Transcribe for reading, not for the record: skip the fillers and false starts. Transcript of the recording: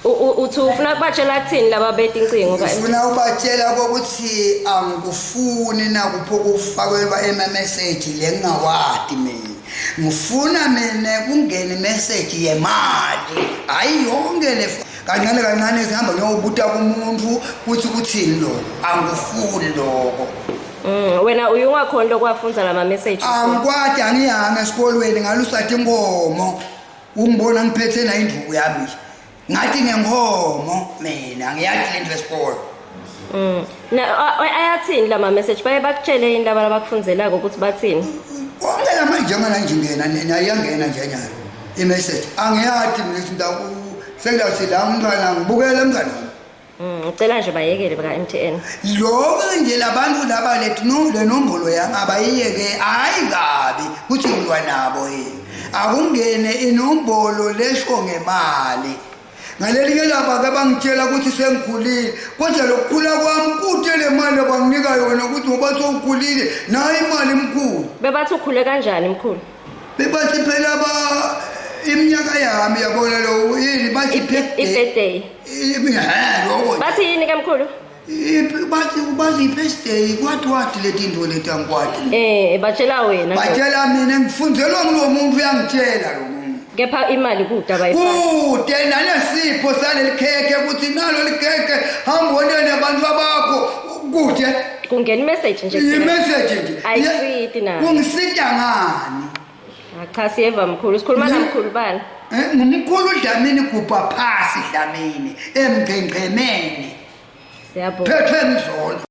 Uthi ufuna kubatshela kuthini laba betincingo ka Ngifuna ubatshela kokuthi angikufuni nakupho kufakelwa ema-message le ngingawadi mina. Ngifuna mina kungene imessage yemali, hhayi yonke le kancane kancane sihamba ngiyobuta kumuntu kuthi kuthini lokho, angikufuni lokho. Wena uye ungakhoni lokwafunza lama message. Angikwadi, angiyanga esikolweni, ngalusathi inkomo. Ungibona ngiphethe na induku yami nje. Ngathi ngenkomo mina angiyadi lento yesikolo. Na ayathini lama message? Baye bakutshele yini laba abakufunzelako ukuthi bathini? Konke lama njengoba nje ngena nayangena nje nyalo imessage angiyadi mina ukuthi sengiyawuthi la umntwana ngibukele umntwana wami. Ngicela nje bayekele baka MTN. Lokho nje labantu laba lethi no le nombolo yami abayiyeke, hayi kabi kuthi ngilwa nabo yini. Akungene inombolo lesho ngemali. Ngalelinye laba ke bangitshela ukuthi sengikhulile, kodwa lokukhula kwami kude le mali abanginika yona ukuthi ngoba sewukhulile nayo imali mkhulu. Bebathi ukhule kanjani mkhulu? Bebathi phela ba iminyaka yami yabona lo yini bathi I-birthday. Lokho. Bathi yini ke mkhulu? Bathi i-birthday kwathi wathi leti nto leti angikwati. Batshela wena. Batshela mina ngifunzelwa ngulo muntu uyangitshela lo muntu. Kepha imali kude abayifaki. Kude nalesipho saleli khekhe ukuthi nalo likhekhe hamba wonke nabantu bakho kude. Kungena imessage nje kuphela. Imessage nje. Ayisiti nayo. Kungisita ngani? Cha siyeva mkhulu, sikhuluma namkhulu bani? Ngumkhulu Dlamini gubha phasi Dlamini emgqengqemeni. Siyabonga. Phethwe mzolo.